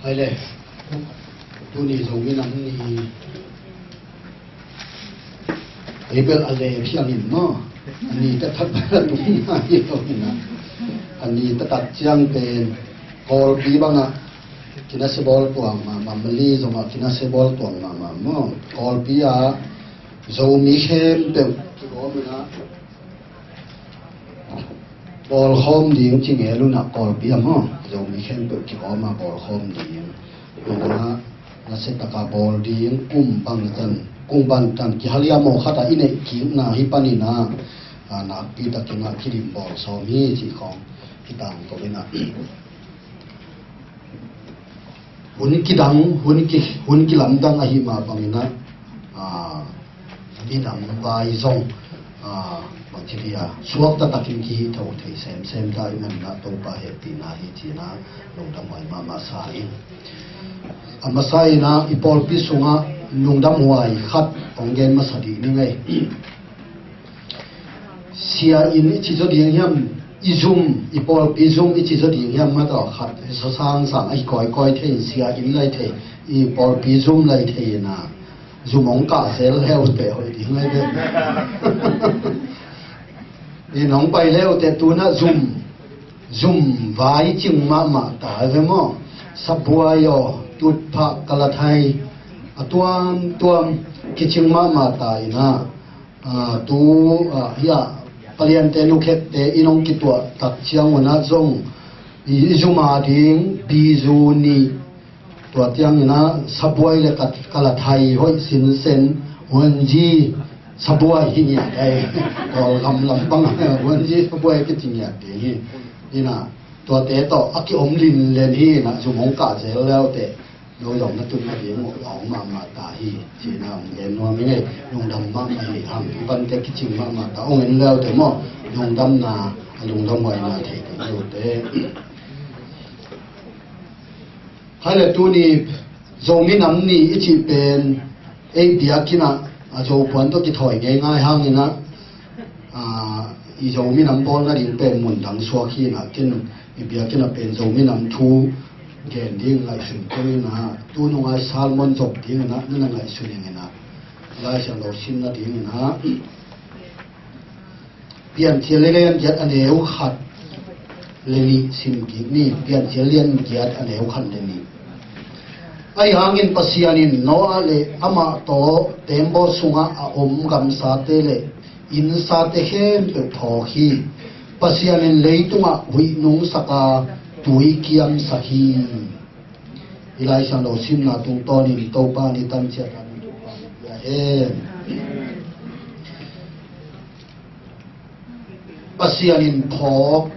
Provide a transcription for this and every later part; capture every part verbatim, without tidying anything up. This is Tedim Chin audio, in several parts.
Ai le, tuni Zomi Nam Ni, ei bel a le phiang in maw, a ni taktak bel a tung nai lo in a, a ni taktak ciang pen Kawlpi bangah kinase bawl tuang mahmah, Mali zongah kinase bawl tuang mahmah maw. Kawlpi ah Zomi khempeuh kigawm in a, bawlkhawm ding ci ngel un a, Kawlpi ah maw, Zomi khempeuh kigawm a bawlkhawm ding. Ina, nasia taka bawl ding, kum bangtan, kum bangtan kihal hiam aw khat a i neih kikna hi panin a, a, nakpi takin a kidim bawl sawm hi cih khawng kitangko in a. Hun kidang, hun ki, hun kilamdang ahih mah bangin a, a, midang vai zong, a, bangci dia, suakta takin kihih tho thei semsem ta i manna Topa hehpihna hi cih a, lungdam huai mahmah sa ing. A masa in a, i pawlpi sungah lungdam huai khat hong gen masa dih ning ei. Sia inn i ci zaw ding hiam, i zum, i pawlpi zum i ci zaw ding hiam, mah tawh khat, sangsang ahi kawikawi thei in, sia inn lai thei, i pawlpi zum lai thei in a, zum hong kah zel leuteh hoih ding lai ve. Inn hong pai leuteh tu in a zum, zum vai cing mahmah ta ve maw. Sabuai aw, tutphah, kalathai, a tuamtuam kicing mahmah ta in a, a, tu, a, hiah, paliante nukhette in hong kituah tak ciang un a zong, i, i zum a ding, bizu nih, tua ciangin a, sabuai le ka, kalathai hoih sinsen, huanzi sabuai hi ngiat ei. Kawlgam lampang huanzi sabuai kici ngiat ding hi. Ina, tuate tawh a kiom linlen hi ina, zum hong kah zel leuteh, no zong na tun nading uh a om mahmah ta hi. Cihna hong gen nuam ing ei, lungdam mahmah hi hang. I pante kicing mahmah ta, hong en leuteh maw, lungdamna, a lungdam huaina thei ding hi uh teh. Hai le tuni Zomi Nam Ni i cih pen ei biakinn ah, a, Zopuan tawh kithawi ngeingai hangin a, a, i Zomi Nam bawl nading pen mun dang suak hi in a, ken i biakinn ah pen Zomi Nam thu gen ding ngaihsun keng in a, tunung ai sermon zop ding in a, na na ngaihsun ing in a, Lai Siangtho sim nading in a, Piancil lian giat a neu khat le nih sim kik ni. Piancil lian giat a neu khat le nih. Ahi hangin Pasian in Noah le amah tawh teembaw sungah a om gamsate le innsate khempeuh phawk hi. Pasian in leitungah huih nungsak a tui kiamsak hi. I Lai Siangtho simna tungtawnin Topa ni tan ciat a ni Topa ni a hen. Pasian in phawk,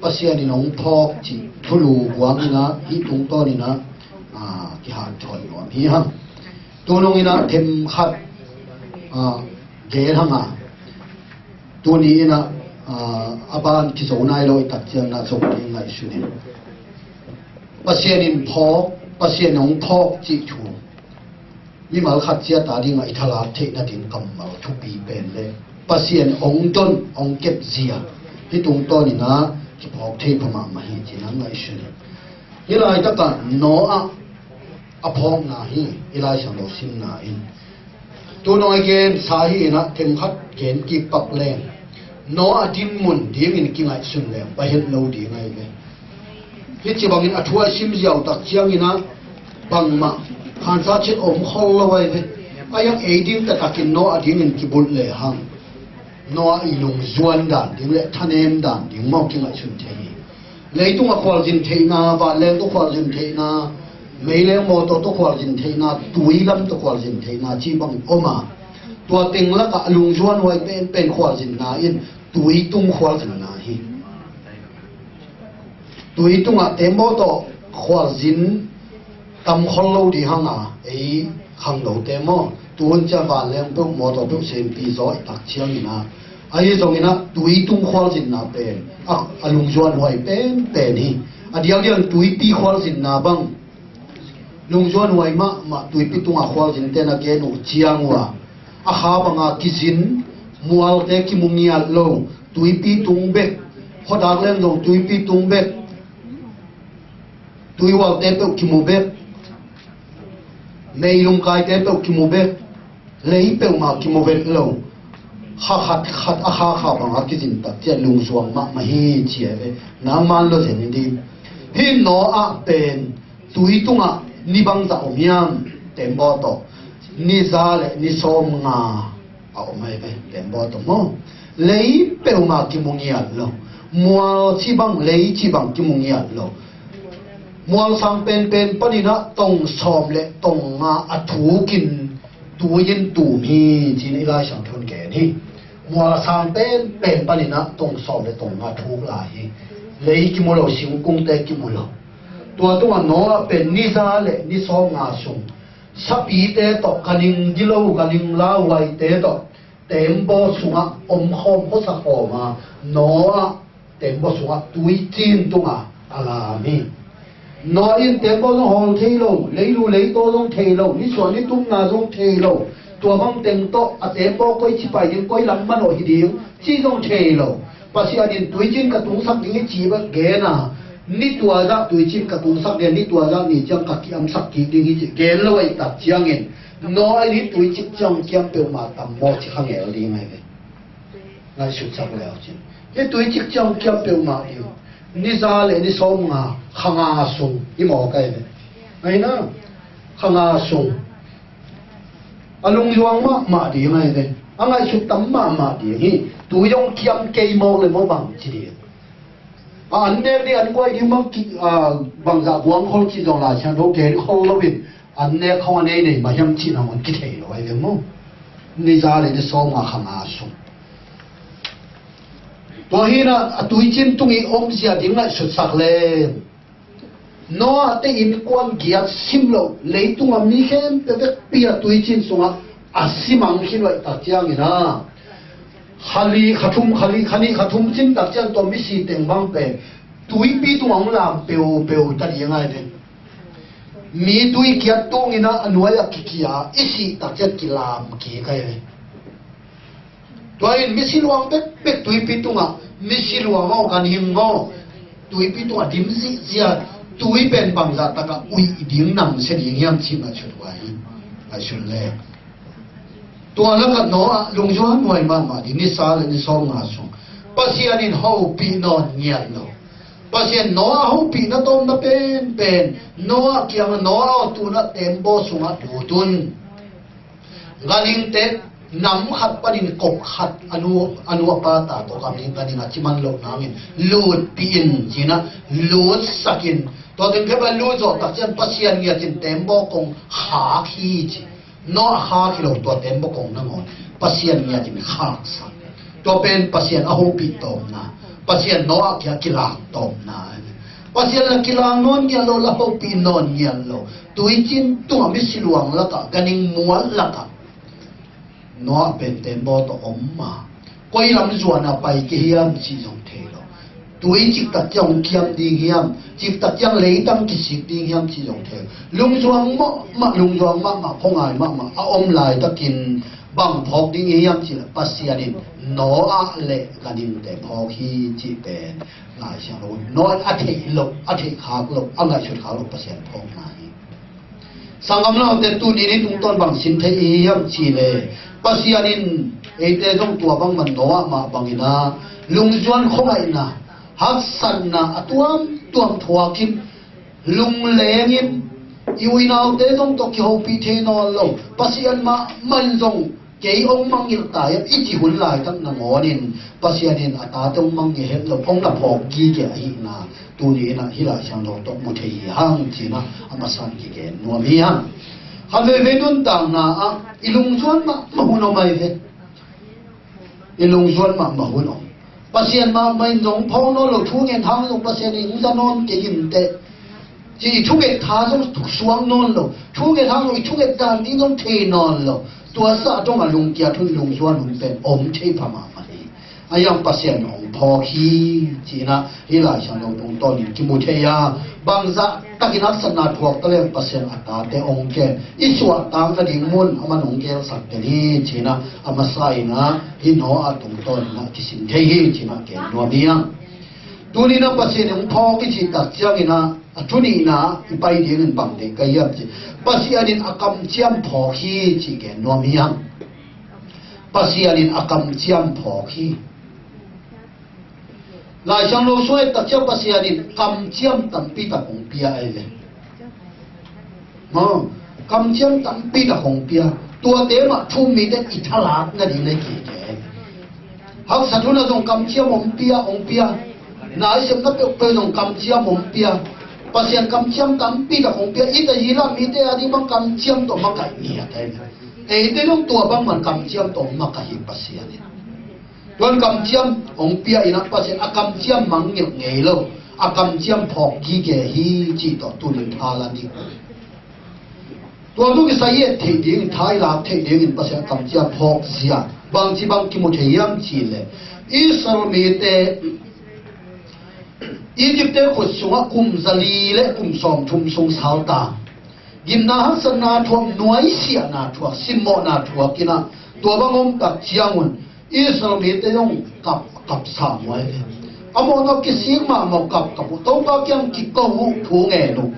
Pasian in hong phawk cih thulu buang in a, hih tungtawn in a, a, kihanthawn nuam hi hang. Tunung in a themkhat, a, gen hang a, tuni in a, a, a ban kizo nai lo i tak ciang na zong ding ngaihsun in. Pasian in phawk, Pasian in hong phawk cih thu. Mimal khat ciat a dingah i thalak theih nading kammal thupi pen le Pasian hong don, hong kep zia. Hih tungtawn in a kiphawk thei pha mahmah hi cih na ngaihsun in. Hih laitakah Noah a phawkna hi, i Lai Siangtho simna in. Tunung a i gensa hi in a themkhat gen kik pak leng. Noah a dinmun dingin kingaihsun leng, pha het lo ding ahi ve. Hih ci bangin a thu a i sim ziau tak ciangin a bangmah khansa cit om khol lo ahi ve. A iang ei ding taktakin Noah dingin kibulh lehang Noah i lungzuan dan ding le thanem dan ding maw kingaihsun thei hi. Leitung a khualzin theihna, vanleng tawh khualzin theihna, meileng mawtaw tawh khualzin theihna, tui lam tawh khualzin theihna ci bang om a, tua teng lakah a lungzuan huai penpen khualzinna in tui tung khualzinna hi. Tui tungah teembaw tawh khualzin tam khol lo ding hang a, ei khangnote maw, tuhun ciang vanleng peuh mawtaw peuh sempi zaw i tak ciangin a, ahi zongin a tui tung khualzinna pen a, a lungzuan huai penpen hi. A diakdiak tuipi khualzinna bang lungzuan huai mahmah tuipi tungah khualzin ten a gen uh ciang uh a, a kha banga kizin, mualte kimu ngiat lo, tuipi tung bek, khuadak leng zong tuipi tung bek. Tuihualte peuh kimu bek, meilungkaite peuh kimu bek, lei peuhmah kimu bek lo. Kha khat khat a kha kha bang a kizin tak ciah lungsuang mahmah hi ci a ve. Nangman lo zen in di. Hih Noah pen tui tungah ni bangzah om hiam? Tembaw tawh ni za le ni sawm nga a om ahi ve. Tembaw tawh maw? Lei peuhmah kimu ngiat lo. Mual ci bang, lei ci bang kimu ngiat lo. Mualsang penpen paninah tong sawm le tong nga a thukin tui in tum hi ci-in i Lai Siangtho in gen hi. Mualsang penpen paninah tong sawm le tong nga thuk lai hi. Lei kimu lo, singkungte kimu lo. Tua tungah Noah pen ni za le ni sawm nga sung sapite tawh, ganhing gilo, ganhing lauhuaite tawh tembaw sungah omkhawm, khuasa khawm a, Noah tembaw sungah tuicin tungah a lam hi. Noah in tembaw zong hawl thei lo, leilu leitaw zong thei lo, nisuah nitumna zong thei lo, tua bang teng tawh a tembaw koi ci pai ding, koi lam manawh hi ding cih zong thei lo. Pasian in tuicin ka tungsak ding hi ci bek gen a, ni tuazah tuicin ka tungsak ding, ni tuazah ni ciang ka kiamsak kik ding hi ci gen lo ahih tak ciangin, Noah in hih tuicik ciang kiam peuhmah tam maw ci kha ngel ding ahi ve. Ngaihsutsak le uh cin. Hih tuicik ciang kiam peuhmah ding. Ni za le ni sawm nga, kha nga sung hi mawk ahi ve. Ahi na, kha nga sung. A lungluang mahmah ding ahi ve. A ngaihsut tam mahmah ding hi. Tui hong kiam kei mawk le maw bang ci ding. A an nek ding, an guai ding bang ki, a, bangzah buang khol ci zong Lai Siangtho gen khol lo in, an nek khong a nei nei mah hiam cih nangawn kithei lo ahi ve maw. Ni za le ni sawm nga, kha nga sung. Tua hi na, a tuicin tung i omzia ding ngaihsutsak le. Noah te innkuan giat sim lo, leitunga mi khempeuh vekpi a tuicin sungah a simang khin uh ahih tak ciangin a, kha li, kha thum, kha li, kha nih, kha thum cin tak ciang tua misi teng bang pen tuipi tungah hong lam peupeu ta ding ahi ve. Mi tui kiat tungin a, a nuai a kikia, i sih tak ciang kilam kik ahi ve. Tua in misi luang bekbek tuipi tungah, misi luang aw, ganhing aw, tuipi tungah dim zihziah, tui pen bangzah takah uih ding, namsia ding hiam cih ngaihsut uh ahi. Ngaihsut le. Tua lakah Noah lungzuan huai mahmah ding, ni za le ni sawm nga sung. Pasian in hopih nawn ngiat lo. Pasian Noah hopihna tawmna penpen, Noah kiangah, Noah aw, tu-in a tembaw sungah lut un. Ganhingte nam khat panin kop khat a nu, a nu a pa ta tawh ganhing, ganhing a ci man loh nangin lutpih in, ci-in a lutsak in. Tua teng khempeuh a lut zawh tak ciang Pasian ngiat in tembaw kong khak hi ci. Noah khak hi lo, tua tembaw kong nangawn Pasian ngiat in khaksak. Tua pen Pasian a hopih tawmna. Pasian Noah kiang kilang tawmna. Pasian la kilang nawn ngiat lo, la hopih nawn ngiat lo. Tuicin tungah, misi luang lakah, ganhing mual lakah Noah pen tembaw tawh om ma. Koi lam zuan a pai kei hiam cih zong thei lo. Tui ciktak ciang hong kiam ding hiam, ciktak ciang leitang kisik ding hiam cih zong thei lo. Lungzuang mahmah, lungzuang mahmah, khuangai mahmah a om laitakin bang phawk ding hiam cih leh Pasian in Noah le ganhingte phawk hi cih pen Lai Siangtho in Noah in a theih loh, a theih khak loh, a ngaihsut khak loh Pasian phawkna hi. Sanggam laute, tuni ni tungtawn bang sin thei i hiam cih leh, Pasian in eite zong tua bangmah Noah mah bangin a, lungzuan khuangaihna, haksatna a tuamtuam thuakin, lunglengin, i uinaute zong tawh kihopih thei nawn lo, Pasian mahmah in zong kei hong mangngilh ta hiam i cih hun laitak nangawnin Pasian in a tate hong mangngilh het lo, hong na phawk gige ahihna tuni in a hih Lai Siangtho tawh mu thei hi hang, ci-in a a masa-in kigen nuam hi hang. Khat veivei nuntakna ah i lungzuan mahmah hun om ahi ve. I lungzuan mahmah hun om. Pasian mahmah in zong phawk nawn lo, thu ngen hang zong Pasian in hong za nawn kei inteh. Ci, i thunget tha zong suak nawn lo. Thu ngen hang zong i thunget dan ding zong thei nawn lo. Tua sa dong a lungkiat hun, lungzuan hun pen om thei pha mahmah hi. A hiang Pasian hong phawk hi, ci-in a hih Lai Siangtho tungtawnin kimu thei a. Bangzah takin haksatna thuak ta leng Pasian a tate hong kem. I suahtak nading mun a man hong gelsak tel hi, ci-in a a masa-in a hih Noah tungtawnin a kisin thei hi, ci-in a gen nuam hi hang. Tuni-in a Pasian hong phawk i cih tak ciangin a A thu nihna i pai dingin bang deih ka hiam cih, Pasian in a kamciam phawk hi cih gen nuam hi hang. Pasian in a kamciam phawk hi. Laisiangtho sung et tak ciang Pasian in kamciam tampi tak hong pia ahi ve. Maw, kamciam tampi tak hong pia. Tuate mah thu-um mite i thalak nading le kike. Haksat hun ah zong kamciam hong pia, hong pia. Na i sepna peuhpeuh zong kamciam hong pia. Pasian kamciam tampi tak hong pia. I tazila mite a ding bang kamciam tawh makaih ngiat ahi ve. Eite zong tua bang man kamciam tawh makaih hi Pasian in. Tuan kamciam hong pia in ah Pasian a kamciam mangngilh ngei lo, a kamciam phawk gige hi cih tawh tunin tha la ding. Tua tu kisai i et theih dingin, tha i lak theih dingin Pasian a kamciam phawk zia bangci bang kimu thei hiam cih leh, Israel mite Egypt-te khut sungah kum zali le kum sawmthum sung saltang, gimna haksatna thuak, nuaisiahna thuak, simmawhna thuak in ah, tua bang om tak ciangun Israel mite zong kap, kap sam uh ahi ve. A mawhna kisik mahmah uh, kap, kap uh, Topa kiang kiko uh, thu ngen uh.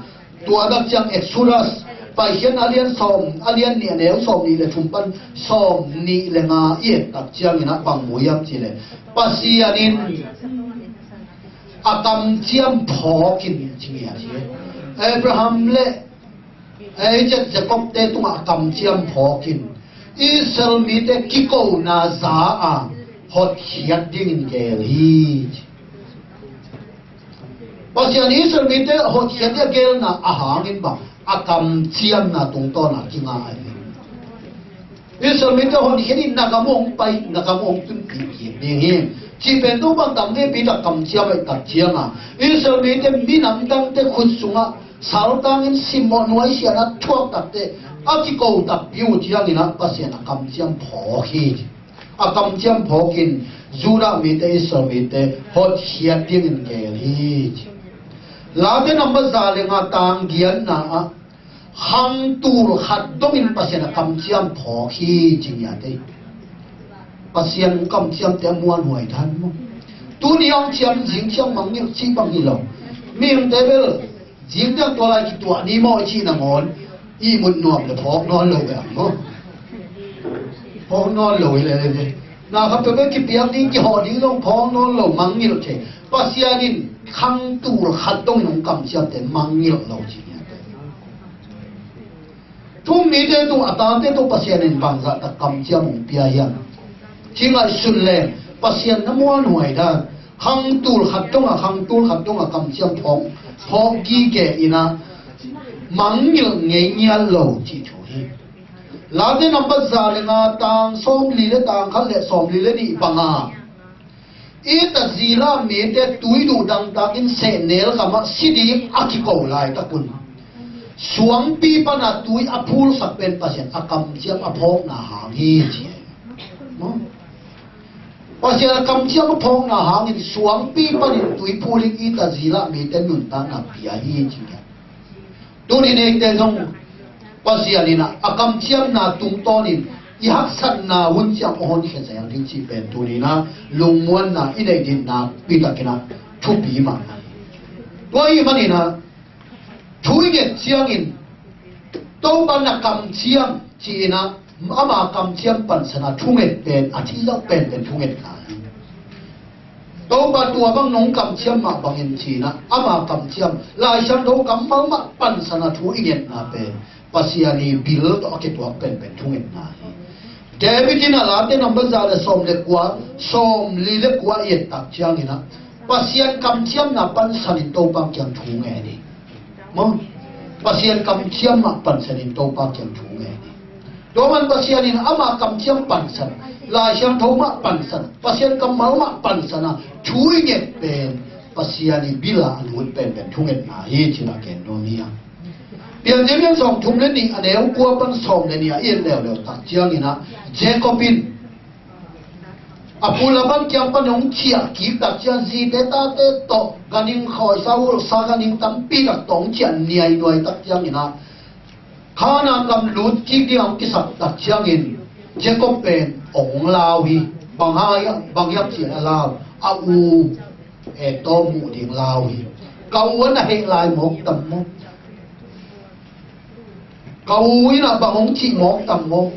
Tua tak ciang Exodus, Paikhiatna a lian sawm, a lian nih, a neu sawm nih le thum pan sawm nih le nga i et tak ciangin ah bang mu hiam cih leh, Pasian in a kamciam phawk in ci ngiat hi. Abraham le, eh, Isaac, Jacob-te tungah a kamciam phawk in Israel mite kikona za a hotkhiat dingin gel hi. Pasian Israel mite hotkhiat ding a gelna a hangin bang a kamciamna tungtawn a kinga ahi. Israel mite hotkhiat in na gam uh hong pai, na gam uh hong tunpih kik ding hi, cih pen tu bang tam veipi tak kamciam ahi tak cianga, Israel mite minam dangte khut sungah saltangin simmawh nuaisiahna thuak takte a kiko takpi uh ciangin ah Pasian a kamciam phawk hi. A kamciam phawk in Judah mite, Israel mite hotkhiat dingin gel hi. Late number za le nga tang giatna ah khang tul khat dongin Pasian a kamciam phawk hi ci ngiat hi. Pasian kamciamte a muanhuai dan maw. Tuni hong ciam, zing ciam mangngilh cih bang hi lo. Mihingte bel zingteng tua lai kituah ni maw i cih nangawn ihmut nuam le phawk nawn lo ve ang maw. Phawk nawn lo hi le le. Na khat peuhpeuh kipiak ding, kihawh ding zong phawk nawn lo, mangngilh thei. Pasian in khang tul khat dongin hong kamciamte mangngilh lo ci ngiat hi. Thu-um mite tung, a tate tung Pasian in bangzah tak kamciam hong pia hiam? Ci ngaihsun leng Pasian na muanhuai dan, khang tul khat dong a, khang tul khat dong a kamciam phawk, phawk gige in ah mangngilh ngei ngiat lo cih thu hi. Late number za le nga tang sawmli le tang khat le sawmli le nih banga Egypt zila mite tui duh dangtakin sehnel gamah si ding a kiko laitakun suangpi pana tui a phulsak pen Pasian a kamciam a phawkna hang hi ci. Pasian a kamciam a phawkna hangin suangpi panin tui phulin Egypt zila mite nuntakna pia hi ci. Tuni neite zong Pasian in ah a kamciamna tungtawnin i haksatna hun ciang a honkhia zel ding cih pen tuni in ah lungmuanna i neih ding nakpi takin ah thupi mahmah hi. Tua ahih manin ah thu i nget ciangin Topa na kamciam ci-in ah ama kamciam pansan a thunget pen a thei lo penpen thungetna hi. Topa tua bang nong kamciam mah bangin ci-in ah ama kamciam, Laisiangtho kammal mah pansan a thu i ngetna pen Pasian i bil tawh a kituak penpen thungetna hi. David in ah Late number za le sawm le kua, sawmli le kua i et tak ciangin ah Pasian kamciamna pansanin Topa kiang thu ngen hi. Maw, Pasian kamciam mah pansanin Topa kiang thu ngen hi. Tua man Pasian in ama kamciam pansan, Laisiangtho mah pansan, Pasian kammal mah pansan a thu i nget pen Pasian i bil a a lut penpen thungetna hi ci-in ah gen nuam hi a. Piancil lian sawmthum le nih, a neu kua pan sawm le nih ah i et leuleu tak ciangin ah Jacob in a pu Laban kiang pan hong ciah kik tak ciang, zite tate tawh ganhing, khawi sa, ulsa ganhing tampi tak tawh hong ciah niainuai tak ciangin ah Kanaan gam lut kik ding a hong kisap tak ciangin Jacob pen hong lau hi. Bang hang, bang hiam cih leh a lau, a u Esau muh ding lau hi. Ka u a na heh lai mawk tam maw? Ka u in ah bang hong cih mawk tam maw?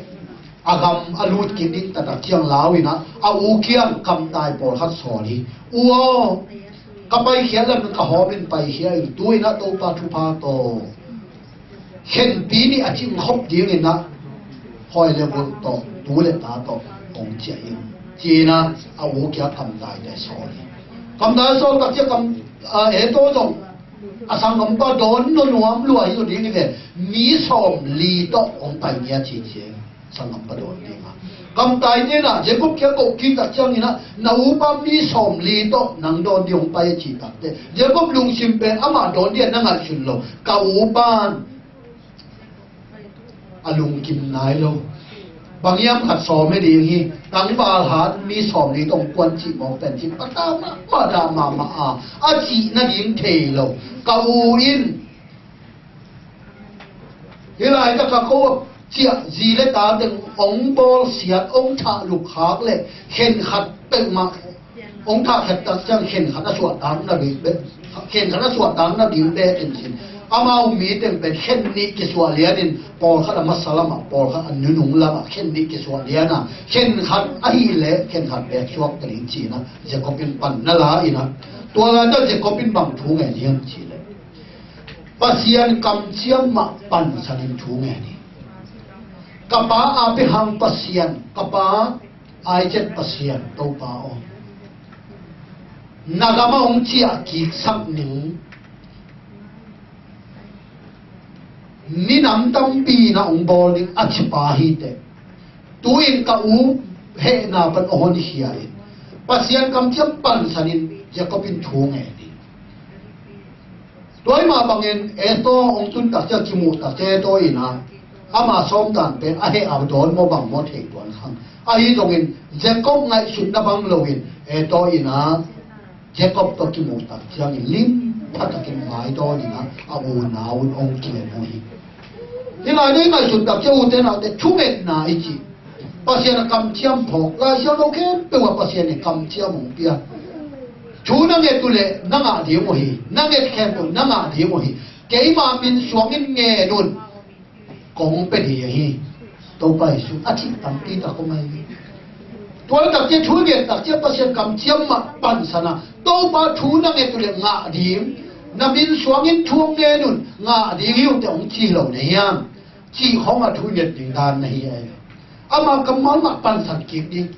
A gam a lut kik ding taktak ciang lau in ah a u kiang kamtai pawlkhat sawl hi. U aw, ka paikhiat lam ka hawm in paikhia in, tu in ah Topa thupha tawh khenpi nih a cing khop dingin ah hawi le gulh tawh, tu le ta tawh kong ciah in, ci-in ah a u kiang kamtaite sawl hi. Kamtai sawl tak ciang kam, a, Esau zong a sanggampa dawn nuam lua hi lo ding hi ve. Mi sawmli tawh hong pai nia ci ci e. Sanggampa dawn ding a. Kamtaite in ah Jacob kiang koh kik tak ciangin ah, na upa mi sawmli tawh nang dawn ding hong pai a cih takteh, Jacob lungsim pen amah dawn ding a na ngaihsun lo. Ka upa in a lungkim nai lo. Bang hiam khat sawm hi ding hi. Tangval hat mi sawmli tawh hong kuan cih mawk pen cih pata mahmah, dah mahmah a, a cih nading thei lo. Ka u in hih laitak a ko ciah zi le ta teng hong bawlsiat, hong thah lukkhak le khenkhat peuhmah hong thah khet tak ciang khenkhat a suahtak nading bek, khenkhat a suahtak nading bek in cin. Amau mi teng pen khen nih kisuah lianin pawlkhat a masa lamah, pawlkhat a nunung lamah khen nih kisuah lian a, khenkhat ahih leh khenkhat beek suak ta ding ci-in ah Jacob in pan na la in ah, tua laitak Jacob in bang thu ngen hiam cih leh, Pasian kamciam mah pansanin thu ngen hi. Ka pa Abraham Pasian, ka pa Isaac Pasian, Topa aw, na gam ah hong ciah kiksak ning, minam tampi in ah hong bawl ning a ci pa hi teh, tu-in ka u hehna pan a honkhia in, Pasian kamciam pansanin Jacob in thu ngen hi. Tua ahih mah bangin Esau hong tun tak ciang, kimuh tak ciang Esau in ah ama sawm dan pen a heh a dawn maw bang maw thei tuan khang. Ahi zongin Jacob ngaihsutna bang loin Esau in ah Jacob tawh kimuh tak ciangin lim pha takin mai dawn in ah a unau un hong kilen uh hi. Hih lai ding ngaihsun tak ciang, ute naute, thungetna i cih, Pasian a kamciam phawk, Lai Siangtho khempeuh ah Pasian in kamciam hong pia. Thu na nget uh leh na ngah ding uh hi, na nget khempeuh na ngah ding uh hi. Keima min suangin ngen un, kong pia ding hi. Topa Jesu a cih tampi tak om ahi hi. Tua tak ciang thu nget tak ciang Pasian kamciam mah pansan a, Topa thu na nget uh leh ngah ding, na min suangin thu hong ngen un, ngah ding hi uh teh hong ci lo na hiam? Cih khawng a thu nget ding dan na hi ahi. Ama kammal mah pansan kik ding,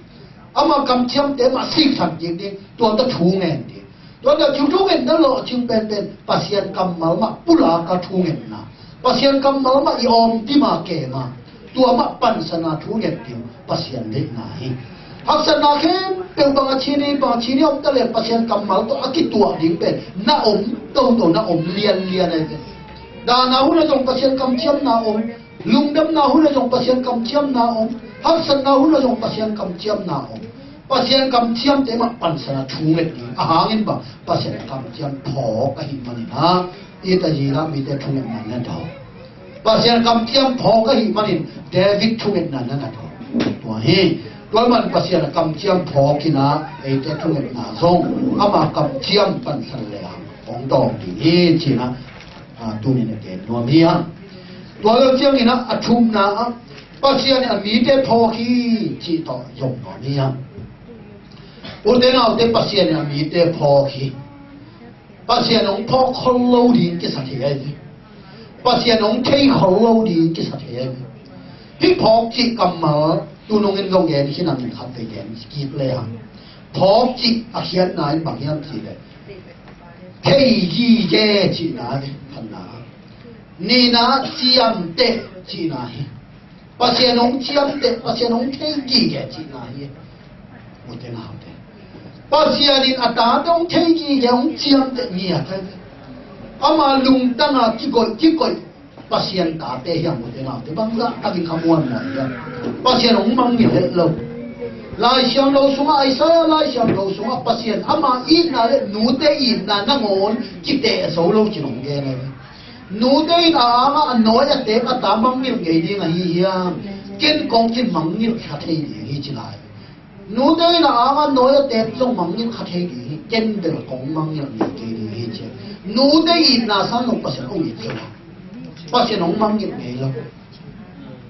ama kamciamte mah siksan kik ding, tua tawh thu ngen ding. Tua tawh thu ngetna lawhcing penpen Pasian kammal mah pulak a thu ngetna, Pasian kammal mah i awm dim a kem a, tua mah pansan a thu nget ding Pasian deihna hi. Haksatna khempeuh bang a ci ni, bang a ci ni om ta leh Pasian kammal tawh a kituah ding pen na om toto, na om lianlian ahi ve. Dahna hun ah zong Pasian kamciamna om, lungdamna hun ah zong Pasian kamciamna om, haksatna hun ah zong Pasian kamciamna om. Pasian kamciamte mah pansan a thu nget ding, a hang in bang, Pasian kamciam phawk ahih manin ah, i ta zila mite thungetna na daw. Pasian kamciam phawk ahih manin David thungetna na na daw. Tua hi, tua man Pasian a kamciam phawk in ah, eite thungetna zong ama kamciam pansan lehang hong dawng ding hi ci-in ah, a, tuni-in a gen nuam hi hang. Tua lo ciangin ah, a thumna ah, Pasian in a mite phawk hi cih tawh zong nuam hi hang. Ute naute, Pasian in a mite phawk hi. Pasian hong phawk khol lo ding kisa thei ahi ve. Pasian hong thei khol lo ding kisa thei ahi ve. Hih phawk cih kammal tunungin zong gen khin a, min khat vei gen kik le hang. Phawk cih a khiatna in bang hiam cih leh, thei gige cihna hi, khatna. Nihna, ciamteh cihna hi. Pasian hong ciamteh, Pasian hong thei gige cihna hi. Ute naute, Pasian in a tate hong thei gige, hong ciamteh ngiat ahi. Ama lungtang a kikoih, kikoih Pasian tate hiam, ute naute, bangzah takin khamuan mawh hiam? Pasian hong mangngilh het lo. Lai Siangtho sungah, Isaiah Lai Siangtho sungah Pasian ama itna le nute itna nangawn kiteh zo lo ci-in hong gen ahi. Nute in a ang ah a nawi a teek a ta mangngilh ngei ding ahi hiam? Ken kong ci-in mangngilh kha thei ding hi ci lai. Nute in a anga nawi a teep zong mangngilh kha thei ding hi, ken bel kong mangngilh ngei kei ding hi ci. Nute itna sang zong Pasian hong it zo a, Pasian hong mangngilh ngei lo.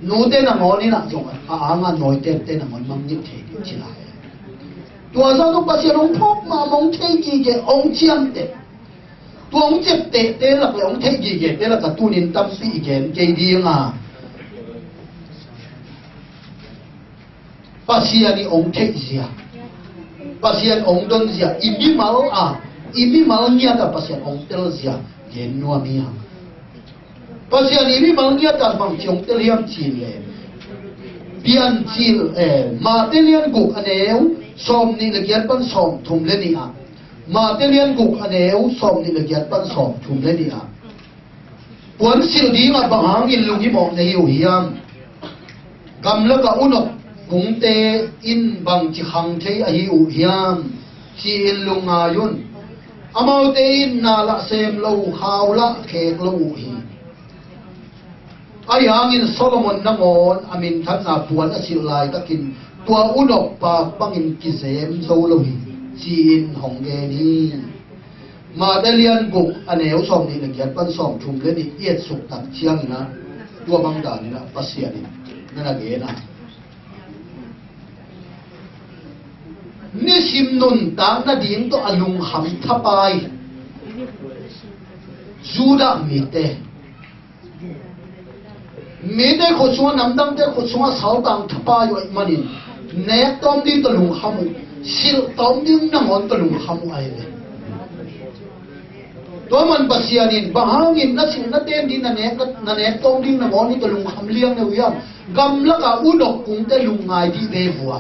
Nute nangawn in ah zong a anga nawi teepte nangawn mangngilh thei ding ci lai. Tua zong Pasian hong phawk mahmah, hong thei gige, hong ciamteh. Tua hong ciamtehte lak le hong theih gigete lak a tunin tampi i gen kei ding a, Pasian i hong theihzia, Pasian hong donzia, i mimal a, i mimal ngiat a Pasian hong telzia gen nuam hi hang. Pasian i mimal ngiat a bangci hong tel hiam cih leh, Piancil, eh, Mate lian guk a neu sawm nih le giat pan sawm thum le nih ah, Mate lian guk a neu sawm nih le giat pan sawm thum le nih ah, puan silh dingah bang hangin lunghimawh na hi uh hiam? Gamlak a unok kungte in bangci khang thei ahi uh hiam, ci-in lungngai un. Amaute in na lah sem lo, khau lah khek lo uh hi. Ahi hangin Solomon nangawn a minthanna puan a silh laitakin tua unok pa bangin kizem zo lo hi, ci-in hong gen hi. Mate lian guk a neu sawm nih le giat pan sawm thum le nih i etsuk tak ciangin ah, tua bang danin ah Pasian in na na gen a, nisim nuntak nading tawh a lungkham thapai Judah mite, mite khut sungah, namdangte khut sungah saltang thapai uh ahih manin, nek tawm ding tawh lungkham uh, silh tawm ding nangawn tawh lungkham uh ahi ve. Tua man Pasian in bang hangin na silh na ten ding, na nek, na nek tawm ding nangawn uh tawh lungkham liang na uh hiam? Gamlak a unok kungte lungngai dih ve vua.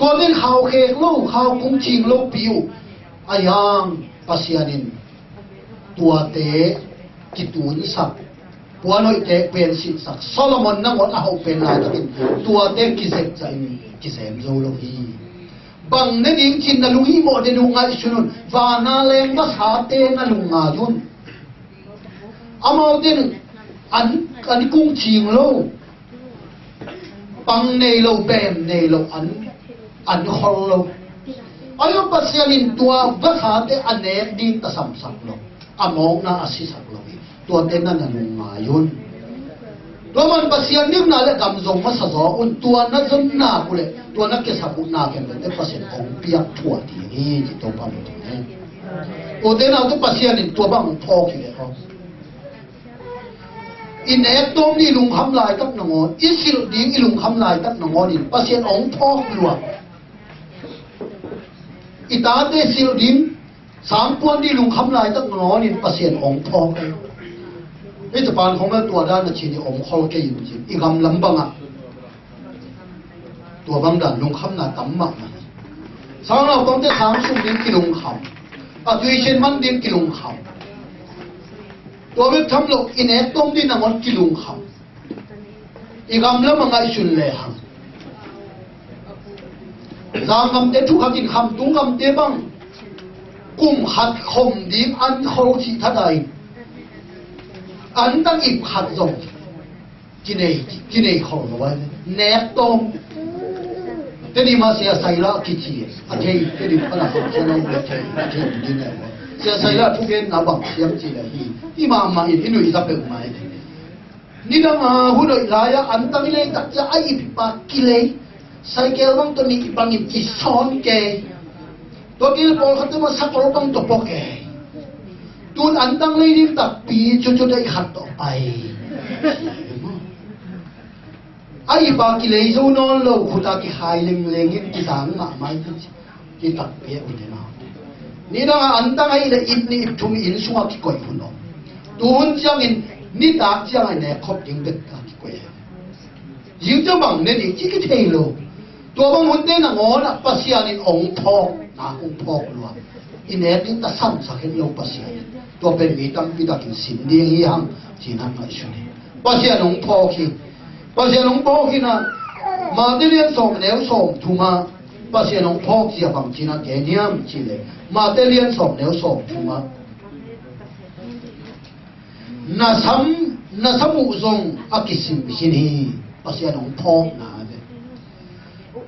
Tua pen khau khek lo, khau kung cing lo pi uh. Ahi hang Pasian in tuate kitunsak, puan hoihte pen silhsak, Solomon nangawn a hauh pen laitakin tuate kizepzah in kizem zo lo hi. Bang ne ding cin na lunghimawh den uh ngaihsun un. Vana leng vasate na lungngai un. Amaute in an, an kung cing lo, pang nei lo, bem nei lo, an, an khol lo. Ahi zong Pasian in tua vasate a nek ding tasamsak lo, a mawkna a sisak lo hi. Tuate na na lungngai un. Tua man Pasian nuntakna le gam zong masa zaw un. Tua na zon nak uh le tua na kisap uh na khempeuhte Pasian hong piak thuah ding hi, ci Topa min thang. Ute naute, Pasian in tua bang hong phawk hi ve aw. I nek tawm ding i lungkham laitak nangawn, i silh ding i lungkham laitak nangawn in Pasian hong phawk lua. I tate silh ding, sangpuan ding i lungkham laitak nangawn in Pasian hong phawk hi. Hih Japan khong le tua dan a cin i om khol kei in cin, i gam lam bangah. Tua bang dan lungkhamna tam mahmah hi. Sangnaupangte sang sum ding kilungkham, a tuition man ding kilungkham. Tua bek tham lo, i nek tawm ding nangawn kilungkham. I gam lam a ngaihsun lehang, Zanggamte thu khat in, Khamtung gamte bang kum khat khom ding an khol cih thadah in, an tang ip khat zong kinei, kinei khol lo ai, nek tawm. Tedim ah Sia Saila kici a, thei, Tedim pana sa sia lo le thei, a thei ding le. Sia Saila thugenna bang siam ci le hi, i mahmah in i nuihza peuhmah hi. Nidang a hun hoih lai-ah an tang i lei tak ciang a ip a kilei. Cycle bang tawh nih bangin i sawn kei. Tua kei le pawlkhatte mah sakol bang tawh pua kei. Tun an tang lei ding takpi, cucu deih khat tawh pai. A ip a kilei zo nawn lo, khut a kikhai lengleng in kizang mahmah in. Kitakpi a ute naute. Nidang a an tang ahih leh ip nih ip thum inn sungah kikoih hun om. Tu hun ciangin nitak ciangin nek khop ding bek a kikoih. Zing ciang bang ne ding ci kithei lo. Tua bang hunte nangawn ah Pasian in hong phawk, na hong phawk lua. I nek ding tasamsak het lo Pasian in. Tua pen mi tampi takin sin ding hi hang, ci-in hong ngaihsun hi. Pasian hong phawk hi. Pasian hong phawk hi na, Mate lian sawm neu sawm thum ah Pasian hong phawk zia bang ci-in a gen hiam cih leh, Mate lian sawm neu sawm thum ah, na sam, na sam uh zong a kisim khin hi. Pasian hong phawkna ve.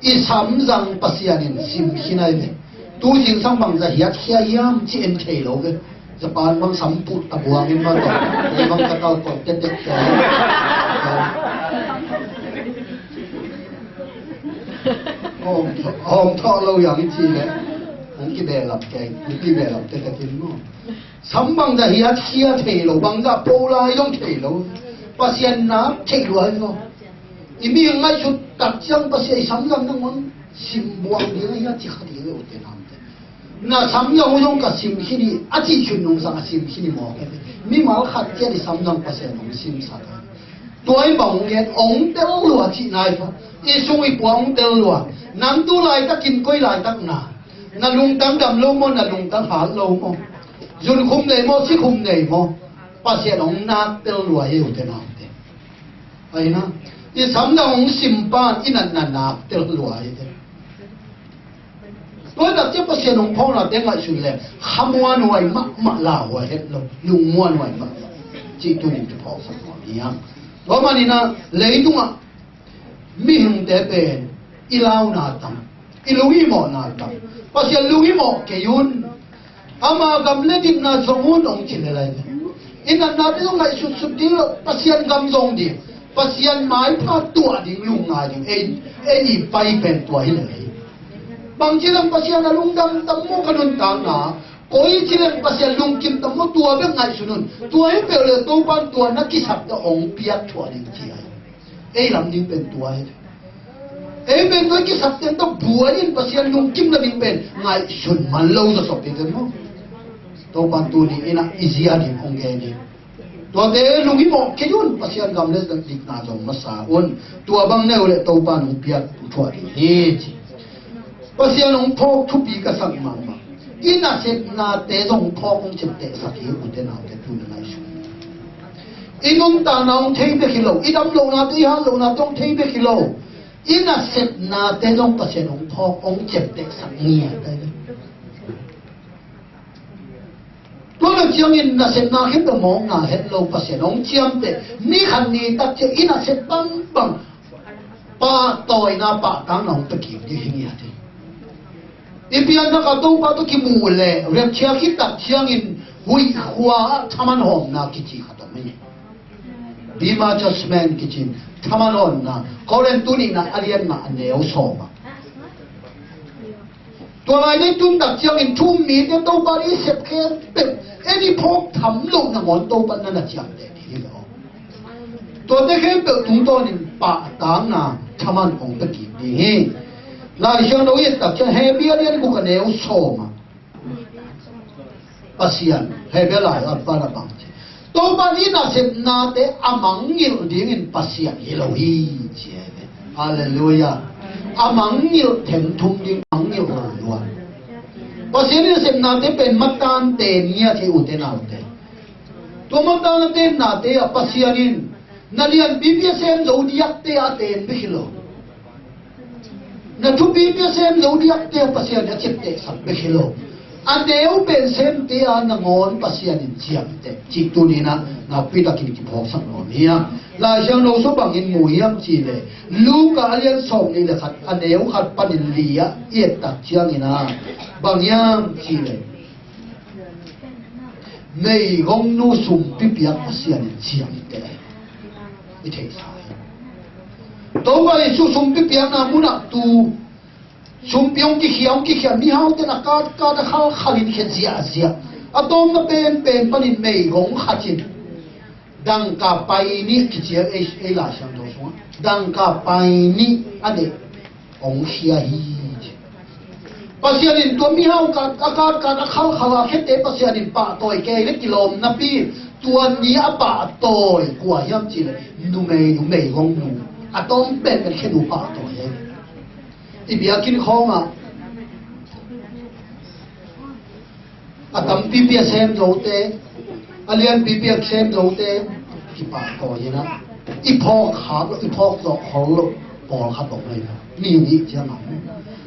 I samzang Pasian in sim khin ahi ve. Tu zingsang bangzah hiatkhia hiam ci en thei lo ve. Japan bang samput a buang in mah tawh, ei bang ka kal kol tetek tawh. Hawm thawh, hawm thawh lo yang i ci le. Hong kibehlap kei, hong kibehlap tetek in maw. Sam bangzah hiatkhia thei lo, bangzah po lai zong thei lo. Pasian nak thei lua hi maw. I mi ngaihsut tak ciang Pasian i samzang nangawn sim buang ding a hia ci kha ding a, ute naute. Na samzang uh zong ka sim khin hi a cih khit nungsang a sim khin hi mawk hi. Mimal khat ciat i samzang Pasian hong simsak a. Tua i bang hong gen hong tel lua cihna hi fa. I sung i pua hong tel lua. Nang tu laitakin koi laitak na. Na lungtang dam lo maw, na lungtang hat lo maw. Zun khum nei maw, si khum nei maw. Pasian hong nak tel lua hi, ute naute. Ahi na, i samna hong sim pan i natna nak tel lua hi te. Tua tak ciang Pasian hong phawknate ngaihsun le khamuanhuai mahmah, lauhuai het lo, lungmuanhuai mahmah. Cih tunin kiphawksak nuam hi hang. Tua manin ah leitungah mihingte pen i launa tam, i lunghimawhna tam. Pasian lunghimawh kei un. Ama gam le dikna zong un hong ci le lai ve. I natnate zong ngaihsutsut ding lo, Pasian gam zong ding, Pasian maipha tuah ding, lungngai ding. Ei, ei i pai pen tua hi le hi. Bangci leng Pasian a lungdam tam maw ka nuntakna, koici leng Pasian lungkim tam maw, tua bek ngaihsun un. Tua hi peuh le Topan tua na kisapte hong piak thuah ding ci ahi. Ei lam ding pen tua hi. Ei pen tua kisap ten tawh buai in Pasian lungkim na ding pen ngaihsun man lo zawsop hi ten maw. Topan tuni in ah i zia ding hong gen hi. Tuate lunghimawh kei un, Pasian gam le dikna zong masa un. Tua bang neu le Topan hong piak thuah ding hi ci. Pasian hong phawk thupi ka sak mahmah. I nasepnate zong phawk hong ciaptehsak hi, ute naute, tu na ngaihsun. I nuntakna hong thei bek hi lo, i dam lohnate, i hat lohnate hong thei bek hi lo. I nasepnate zong Pasian hong phawk hong ciaptehsak ngiat ahi ve. Tua na ciangin nasepna khempeuh mawkna het lo, Pasian hong ciamteh. Ni khat ni tak ciang i nasep bangbang pahtawina, pahtakna hong pia kik ding hi ngiat hi. I pianthak a Topa tawh kimuh leh rapture khit tak ciangin huih khua ah thaman hawmna kici khat om hi. Bema judgment kici in thaman hawmna. Korin tu nihna a lian nga a neu sawm ah. Tua lai ding tun tak ciangin thu um mite Topa i sep khempeuh, en i phawk tham loh nangawn Topa na na ciamteh ding hi lo. Tuate khempeuh tungtawnin pahtakna thaman hong pia kik ding hi. Lai Siangtho i et tak ciang Hebru a lian guk a neu sawm ah. Pasian, Hebru lai a pan a bang ci. Topa i nasepnate a mangngilh dingin Pasian hi lo hi ci. Halleluiah. A mangngilh thengthum ding, mangngilh lo luan. Pasian i nasepnate pen matante ngiat hi, ute naute. Tua matante nate ah Pasian in na lianpipi a sem zo diakte a ten bek hi lo. Na thupipi a sem zo diakte a Pasian a ciaptehsak bek hi lo. A neu pen semte a nangawn Pasian in ciamteh cih tuni-in ah nakpi takin kiphawksak nuam hi a. Lai Siangtho sung bangin mu hiam cih leh Luka a lian sawm nih le khat a neu khat panin li ah i et tak ciangin ah bang hiam cih leh meigongnu sumpi piak Pasian in ciamteh i theihsa hi. Topa Jesuh sumpi piakna munah tu sumpi hong kikhia, hong kikhia, mihaute in a katkat a khalkhalin khia ziahziah. A tawpna penpen panin meigong khat in dangka pai nih kici a, ei, ei Lai Siangtho sungah dangka pai nih a neih hong khia hi. Pasian in tua mihau kat, a katkat a khalkhal a khiate Pasian in pahtawi kei le kilawm napi, tua ni a pahtawi kua hiam cih leh numeinu, meigongnu, a tawm penpen khenu pahtawi hi. I biakinn khawngah a tampipi a sem zote, a lianpipi a sem zote kipahtawi hi a, i phawk khak lo, i phawk zawh khol lo pawlkhat om hi a, mi nih ciang a om.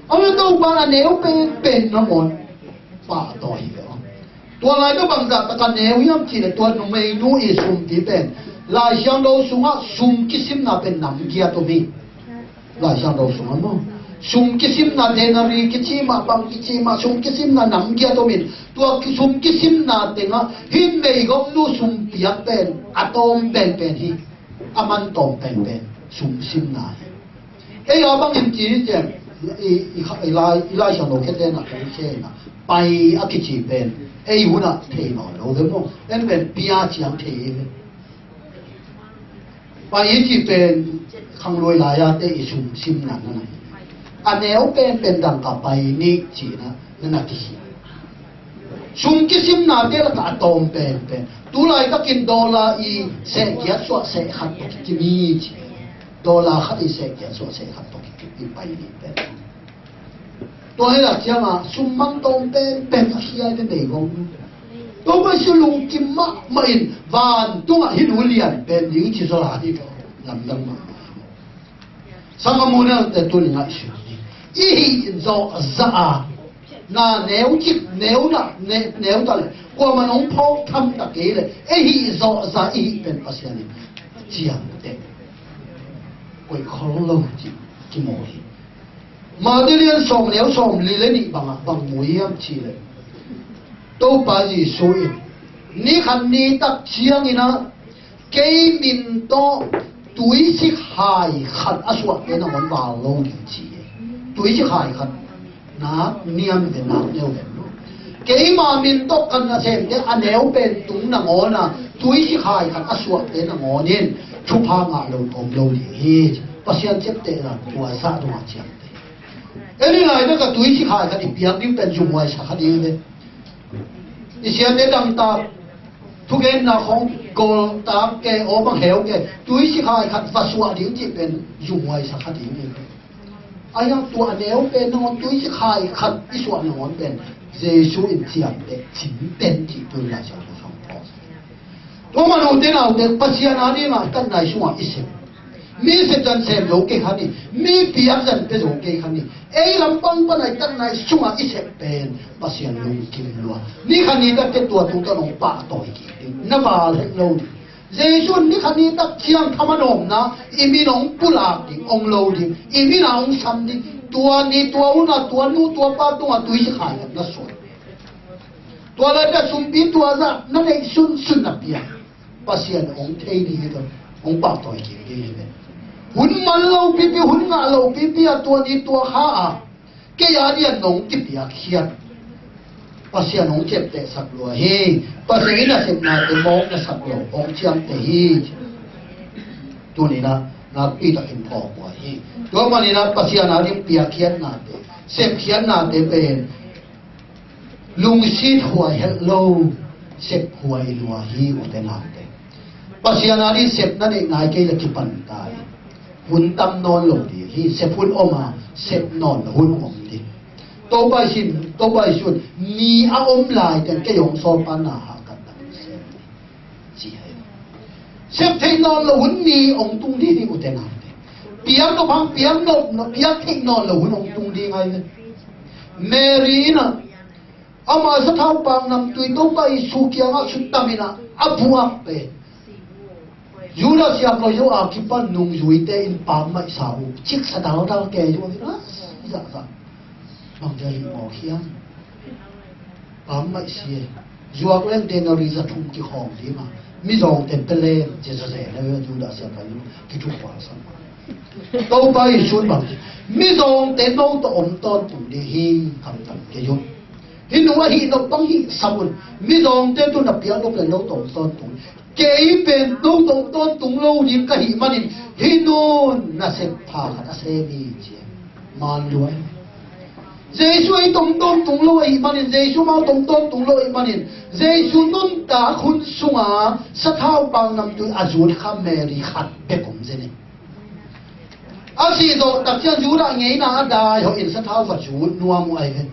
A Topa a neu penpen nangawn pahtawi hi ve aw. Tua lai tawh bangzah tak a neu hiam cih leh tua numeinu i sumpi pen Lai Siangtho sungah sum kisimna pen nam giat om hi. Lai Siangtho sungah maw, Sum kisimna, denari kici mah, bang kici mah, sum kisimna nam giat om in, tua ki-, sum kisimna tengah hih meigongnu sum piak pen a tawm penpen hi. A man tawm penpen sum simna hi. Ei a bangin ci hi ciang, i, i, i lai, i lai siangtho khete na kong sia ina, pai a kici pen ei hunah thei nawn lo ve maw? En pen pia ciang thei hi ve. Pai i cih pen khangluai lai-a te i sum simna na na hi. A neu penpen dangka pai nih cihna na na kihi. Sum kisimna te lakah a tawm penpen. Tulaitakin dollar i seh giat suah seh khat tawh kikim hi ci. Dollar khat i seh giat suah seh khat tawh kikim hi pai nih pen. Tua hi lak ciangah sum mang tawm penpen a khia hi ve meigong. Tua pai su lungkim mahmah in vantungah hih nu lian pen ding ci zaw lai hi lamdang mahmah. Sanggamnu te tuni ngaihsun ni. I hih zawh zah a na neu cik neu na ne-, neu ta le kuaman hong phawk tham ta kei le ei hih zawh zah i hih pen Pasian in ciamteh koih khol lo ci kimawl hi. Mate lian sawm neu sawm li le nih bangah bang mu hiam cih leh Topa Jesu in ni khat ni tak ciangin ah kei min tawh tuisik hai khat a suahte nangawn val lo ding ci hi. Tuisik hai khat nak niam ve nak neu ve lo. Keima min tawh ka nasemte a neu pen tung nangawn a tuisik hai khat a suahte nangawn in thupha ngah lo om lo ding hi. Pasian ciaptehna tua zah dong a ciamteh. Ei ni lai na ka tuisik hai khat i piak ding pen zumhuai sa kha ding ve. I siate dangtak thugenna khong gol tak ke aw bang heu ke tuisik hai khat va suah ding cih pen zumhuai sa kha ding hi. A hiang tua a neu pen nangawn tuisik hai khat i suah nangawn pen Jesu in ciamteh cin pen cih tun lai sa lo song pawh. Tua man ute naute Pasian a dingah i tatna i sungah i sep. Mi sep zan sem zo kei khan hi. Mi piak zan pia zo kei khan hi. Ei lampang pana i tatna i sungah i sep pen Pasian lungkim lua. Ni khan ni tak te tua tungtawn hong pahtawi kik ding. Na val het lo ding. Jesu in ni khat ni tak ciang thaman omna i min hong pulak ding hong lo ding, i min a hong sam ding. Tua ni tua hun a tua nu tua pa tungah tuisik hai khat na suan. Tua lai ka sumpi tua zah na neih sunsun na pia Pasian hong thei ding hi lo. Hong pahtawi kik ding hi ve. Hun man lo pipi, hun ngah lo pipi a tua ni tua kha a kei a dian nong kipiakkhiat Pasian hong ciaptehsak lua hi. Pasian in a sepnate mawk na sak lo hong ciamteh hi. Tuninah nakpi takin phawk uh ahi. Tua maninah Pasian a ding piakkhiatnate, sepkhiatnate pen lungsit huai het lo, sep huai lua hi ute naute. Pasian a ding sep na neih nai kei le kipan ta hi. Hun tam nawn lo ding hi. Sep hun om a, sep nawn lo hun om ding. Topa i sin, Topa i sun ni a om lai ten kei hong sawlpa na hahkat na hun sem ding ci hi. Sep theih nawn lo hun ni hong tung ding hi ute naute. Piang nop hang piang nop, piang theih nawn lo hun hong tung ding ahi ve. Mary in a ama sathau pang namtui Topa Jesu kiangah suttam in a, a buak pen Judas siangtho zo a kipan nungzuite in pam maih sa uh. Cik sa daldal ke zo a zahzah. Bang dia lih mawk hiam? Pam maih si e. Zuak leng denari za thum kikhawm ding a, mizawngte pia leng ci zaze le Judas siangtho zo kithukhual sa. Topa Jesu in bang ci, mizawngte no tawh om tawntung ding hi. Kamtam kei un. Hih nu ahih nop bang hih sam un. Mizawngte tun a piak nop le no tawh om tawntung. Kei pen no tawh om tawntung lo ding ka hih manin hih nun nasep pha khat a sem hi ci. Man lua hi. Jesu ei tawh om tawntung lo ahih manin, Jesu mau tawh om tawntung lo ahih manin, Jesu nuntak hun sunga sathau pang namtui a zut kha Mary khat bek om zen hi. A sih zawh tak ciang Judah ngeina a dai hawh in sathau va zut nuam uh ahi ve.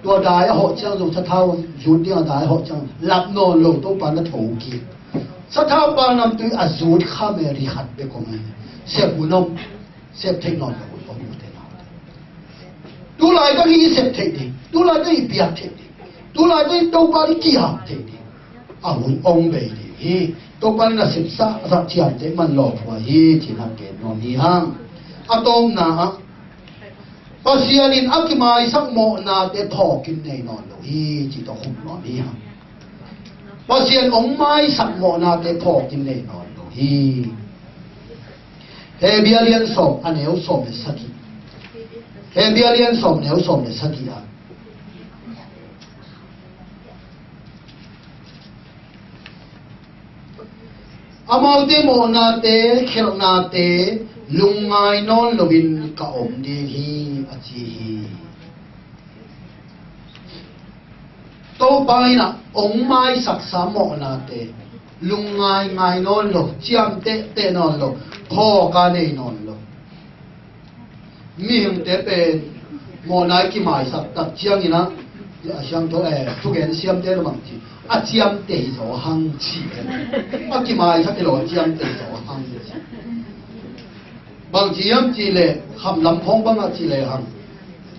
Tua dai a hawh ciang zong sathau zut ding a dai a hawh ciang lap nawn lo Topa na tho kik. Sathau pang namtui a zut kha Mary khat bek om ahi ve. Sep hun om, sep theih nawn lo hun om ute naute. Tulai ka hi sep theih ding, tulai ka hi piak theih ding, tulai ka hi Topa ding kiham theih ding. A hun ong bei ding hi. Topa in a sepsa a zah ciamteh man lawphuai hi ci-in a gen nuam hi hang. A tawpna ah Pasian in a kimaisak mawhnate phawkin nei nawn lo hi, ci tawh khum nawn hi hang. Pasian hong maisak mawhnate phawkin nei nawn lo hi. Hebru lian sawm, a neu sawm le sagih. Hebru lian sawm, neu sawm le sagih ah, amaute mawhnate, khialhnate lungngai nawn loin ka om ding hi, a ci hi. Topa in ah hong maisaksa mawhnate lungngai ngai nawn lo, ciamteh teh nawn lo, phawk a nei nawn lo. Mihingte pen mawhna i kimaisak tak ciangin ah, a siangtho, eh, thugen siamte na bang ci, a ciamteh hi zaw hang ci. A kimaisak hi lo, a ciamteh hi zaw hang ci. Bang ci hiam cih leh, khamlam khawng bang a ci lehang,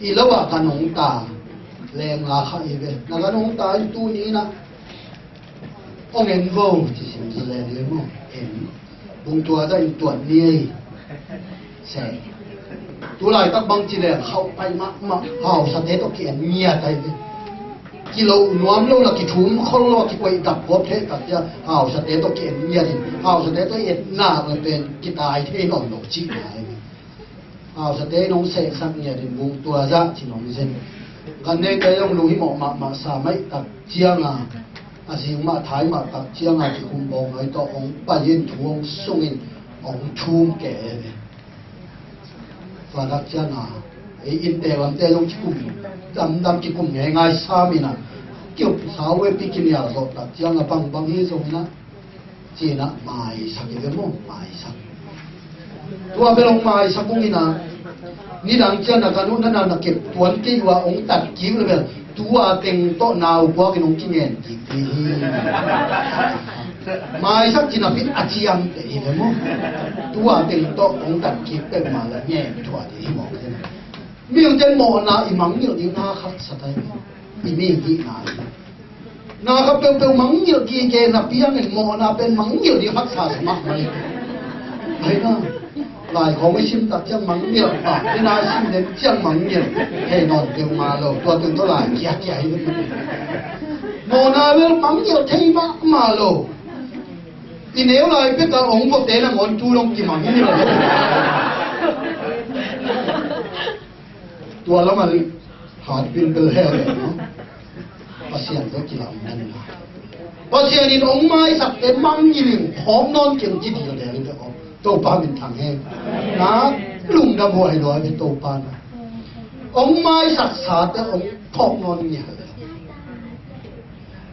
i lo ah kan hong ta leng la kha hi ve. Na kan hong ta in tuni in ah hong en vo, ci sim ci leng hi maw? En. Bung tua zah in tuan ni ei. Se. Tu laitak bang ci leng khauh pai mahmah, hausate tawh ki-en ngiat ai ve. Kilo nuam lo la, kithum khol lo, kikoih dap kawp thei tak ciang hausate tawh ki-en ngiat in, hausate tawh i etna pen kitai thei nawn lo cihna ai ve. Hausate in hong sehsak ngiat in bung tua zah ci nong zen. Kan neite zong lunghimawh mahmah sa maih tak cianga, a zing mah thai mah tak cianga kikum bawng ai tawh hong pai in, thu hong sung in, hong thum kei. Tua tak cianga ei innte lamte zong kikum, damdam kikum ngeingai sam in ah, kiup sa uh e, pi kinial zawh tak cianga bangbang hi zong in ah, ci-in ah maisak hi ve maw, maisak. Tua bel hong maisak ung in ah, nidang ciang na ka nu na na na kep tuan kei uh a hong tat kik leh bel, tua teng tawh nau puak in hong kingen kik ding hi. Maisak ci napi in a ciamteh hi ve maw. Tua teng tawh hong tat kik peuhmah leh ngen thuah ding hi mawk hi. Mihingte in mawhna i mangngilh ding na khat sa tai. I mi hihna hi. Na khat peuhpeuh mangngilh gige napi hangin mawhna pen mangngilh ding haksa sa mahmah hi. Ahi na, lai khawng i sim tak ciang mangngilh, a, i na sim den ciang mangngilh thei nawn peuhmah lo. Tua teng tawh lai kiakia hi. Mawhna bel mangngilh thei mahmah lo. I neu lai pek a hong vawte nangawn tu dong kimangngilh lo. Tua lamah hat pin bel hel leh, no? Pasian tawh kilamdan in. Pasian in hong maisakte mangngilh in, phawk nawn kei un ci dildel in, Topa min thang hen. Na lungdam huai lua ve, Topa na hong maisaksate hong phawk nawn ngial.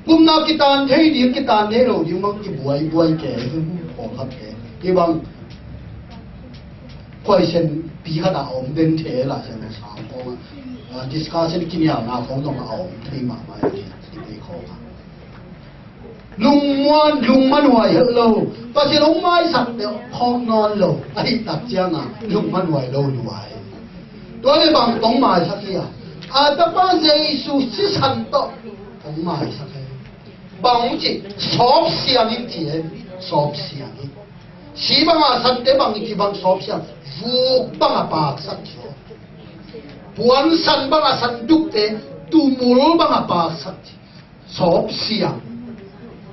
Kumna kitan thei ding, kitan thei lo ding bang kibuaibuai kei, pawlkhatte. Hih bang question pi khat a om den thei, Lai Siangtho sang khawng a, ah, discussion kinialna khawng zong a om thei mahmah hi, i pi khawng a. Lungmuan, lungmanuai helh lo. Pasian hong maisak peuh phawk nawn lo. Ahih tak ciangin lungmanuai lo lua hi. Tua leh bang tawh hong maisak hi a, a tapa Jesu sisan tawh hong maisak hi. Bang hong ci, sawp siang in ci hi, sawp siang in. Si bang a sante bang ci, bang sawp siang, vuk bang a paksak ci. Puansan bang a sandukte tumul bang a paksak ci. Sawp siang.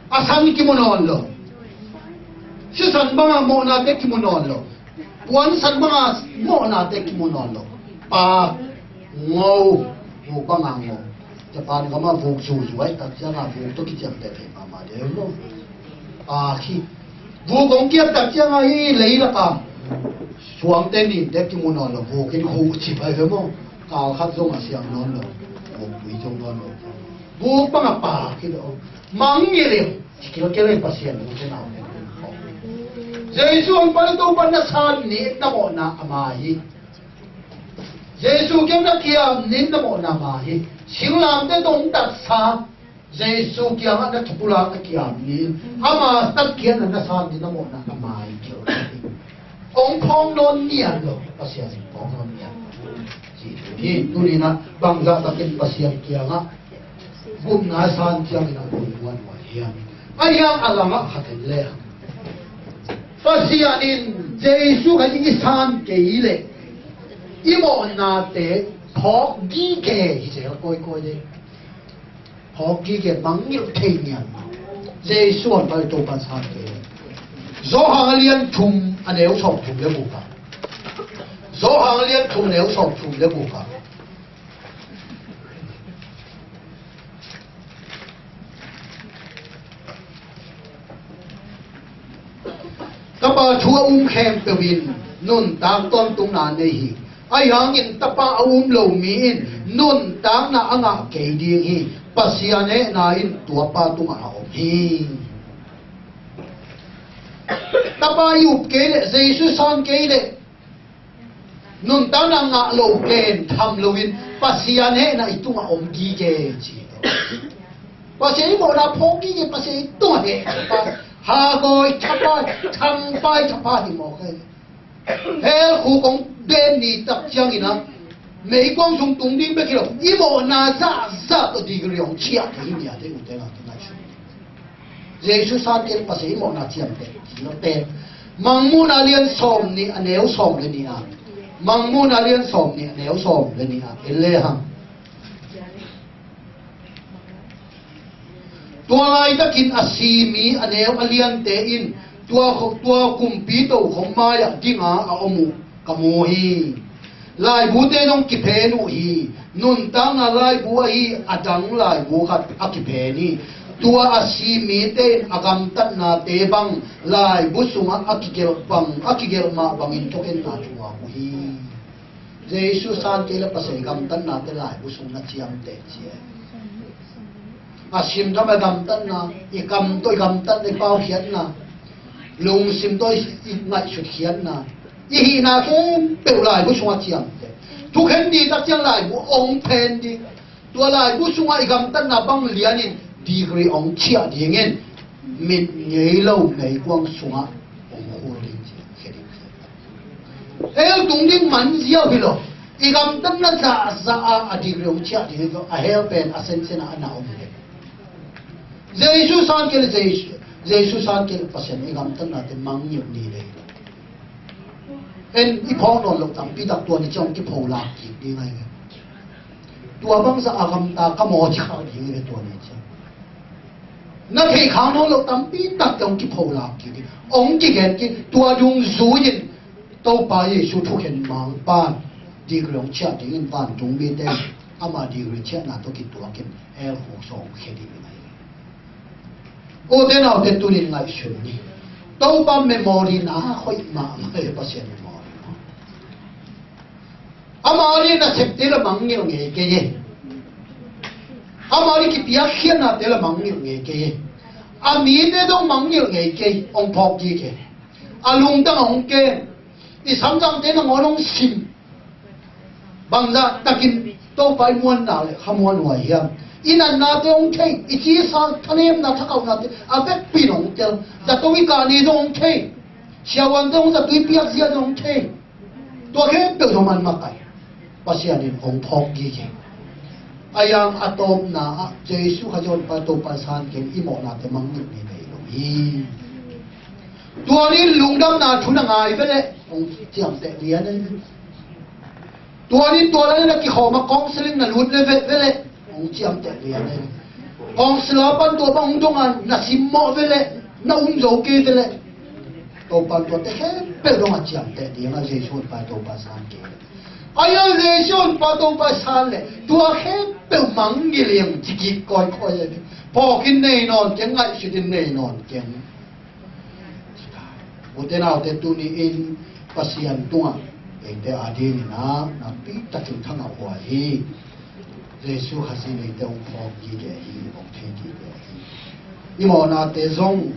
A san kimu nawn lo. Sisan bang a mawhnate kimu nawn lo. Puansan bang a mawhnate kimu nawn lo. Pak, ngo, vuk bang a ngo. Japan gam ah vuk zuzu ahih tak ciangin vuk tawh kiciamteh thei mahmah deuh lo. Pak hi. Vuk hong kiat tak ciangin hih leilak a suangte ninte kimu nawn lo, vuk in huh ci pai ve maw. Kal khat zong a siang nawn lo. Vuk pui zong nawn lo. Vuk bang a pak hi lo. Mangngilh in. Kilkel in Pasian, u te nau te. Jesu hong pai, Topa na san ni, na mawhna a mai hi. Jesu kiang na kiam ni, na mawhna a mai hi. Singlamteh tawh hong tatsa Jesu kiangah na thupulak na kiam ni, ama tatkhiatna na san ni, na mawhna a mai hi. Hong phawk nawn ngiat lo, Pasian in phawk nawn ngiat lo. Ci hi. Tuni-in ah bangzah takin Pasian kiangah gupna san ciangin a lungmuanhuai hiam? A hiang a langah khat en leh, Pasian in Jesu khat i kisan kei leh I mawhnate phawk gige hi zel kawikawi ding. Phawk gige, mangngilh thei niam. Jesu an pai Topa san kei. Johan a lian thum a neu sawm thum le guk ah. Johan a lian thum a neu sawm thum le guk ah. Tapa thu a um khempeuh in nuntak tawntungna nei hi. Ahi hangin Tapa a um lo mi in nuntakna a ngah kei ding hi. Pasian hehna in tuapa tungah a om hi. Tapa i up kei leh, Jesu san kei leh, nuntakna ngah lo pen tham loin Pasian hehna i tungah om gige ci. Pasian i mawhna phawk gige, Pasian i tungah heh thapai, hagawi thapai, thangpai thapai hi mawk hi. Hell khuk hong den ni tak ciangin a, meikuang sung tung ding bek hi lo, i mawhna zahzah tawh degree hong ciah thei hi, nia te, ute, naute, ngaihsun. Jesu san kei leh Pasian i mawhna ciamteh hi lo te. Mangmuhna lian sawm nih a neu sawm le nih ah. Mangmuhna lian sawm nih a neu sawm le nih ah. En le hang. Tua laitakin a si mi a neu a liante in tua, tua kumpi tokhom mai-ah dinga a om uh ka mu hi. Laibute zong kiphen uh hi. Nuntakna laibu ahi a dang laibu khat a kiphen hi. Tua a si mite in a gamtatnate bang laibu sungah a kigelh bang, a kigelh mah bangin thukhenna thuak uh hi. Jesu san kei leh Pasian i gamtatnate laibu sung na ciamteh ci e. A sim tham a gamtatna, i kam tawh i gamtatna, i paukhiatna, lungsim tawh i, i ngaihsutkhiatna, i hihna khempeuh laibu sungah ciamteh. Thukhen ni tak ciang laibu hong phen ding. Tua laibu sungah i gamtatna bang lianin degree hong ciah dingin mit ngei lo meikuang sungah hong khul ding ci, khia ding ci. Hell tung ding man ziau hi lo. I gamtatna zahzah a, a degree hong ciah ding hi lo. A hell pen a sensen a na om hi. Jesu san kei leh, Jesu, Jesu san kei leh Pasian i gamtatnate mangngilh ni le hi lo. En i phawk nawn loh tampi tak tua ni ciang hong kipholak kik ding ahi ve. Tua bangzah a gamta ka maw ci khak ding ahi ve tua ni ciang. Na theih khak nawn loh tampi tak te hong kipholak kik ding. Hong kigen kik, tua dungzui in Topa Jesu thukhen mangpa degree hong ciah dingin vantung mite ama degree ciahna tawh kituakin hell khuk sung hong khia ding ahi ve. Ute naute, tunin ngaihsun ni. Topa memory na hoih mahmah e, Pasian memory na. Ama le na septe la mangngilh ngei kei e. Ama le kipiakkhiatnate la mangngilh ngei kei e. A mite zong mangngilh ngei kei, hong phawk kik e. A lungtang hong ke. I samzangte nangawn hong sim. Bangzah takin Topa i muanna le khamuanhuai hiam? I natnate hong thei, i cisa thanemna thakauhnate a vekpi in hong tel. Zato i kahni zong hong thei. Siavuante hong zato i piakzia zong hong thei. Tua khempeuh zong man makai. Pasian in hong phawk gige. A yang a tawpna ah Jesu Khazih honpa Topa san kei leh i mawhnate mangngilh ni nei lo hi. Tua ni lungdamna thu na ngai ve leh hong ciamteh lian e. Tua ni tua lai na kikhawm a counseling na lut le ve, ve leh hong ciamteh lian e. Counselor pan tua bang hong dong a na simmawh ve leh na um zo kei ve leh Topa tuate khempeuh dong a ciamteh ding a, Jesu honpa Topa san kei leh. Ahi a Jesu honpa Topa san leh tua khempeuh mangngilh ing ci kik kawikawi e. Phawk in nei nawn keng, ngaihsut in nei nawn keng. Ute naute, tuni-in Pasian tungah eite adingin ah nakpi takin thangah huai hi. Jesu Khazih in eite hong phawk gige hi, hong thei gige hi. I mawhnate zong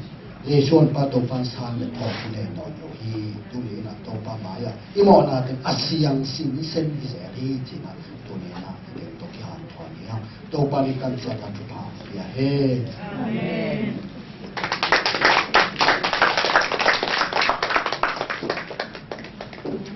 Jesu honpa Topa san leh phawk hi nei nawn lo hi. Tuni-in ah Topa mai-ah i mawhnate a siang sinsen hi zel hi ci-in ah tuni-in ah eite tawh kihanthawn hi hang. Topa in i kamciat a thupha pia hen. Amen.